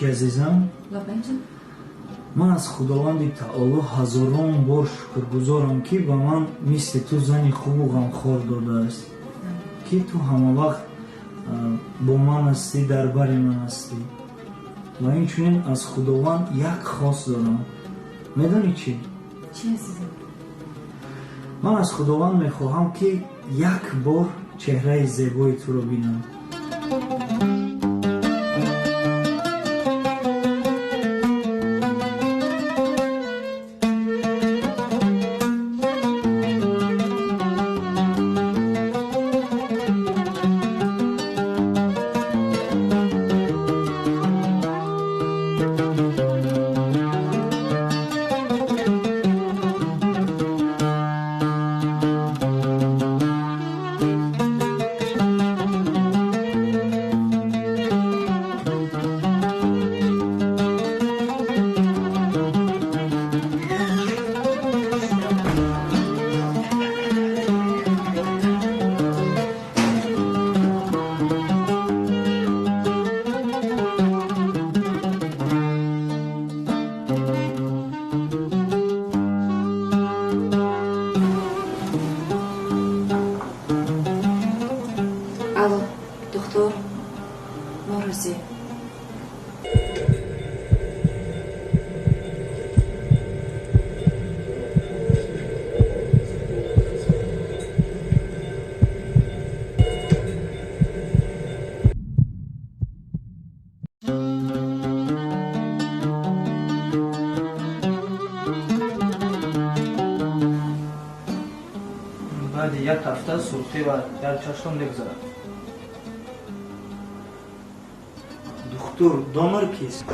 Чӣ, азизам? Ман аз Худованди таоло ҳазорон бор шукргузорам, ки ба ман мисли ту зани хубу ғамхор додааст, ки ту ҳамавақт бо ман ҳастӣ, дар бари ман ҳастӣ. Ва инчунин аз Худованд як хос дорам. Медонӣ чӣ? Чӣ, азизам? Ман аз Худованд мехоҳам, ки як бор чеҳраи зебои туро бинам. Алло, духтур, мо розием. Баъди як ҳафта сурхӣ ва як чашм мегузарад. Духтур, донор кист?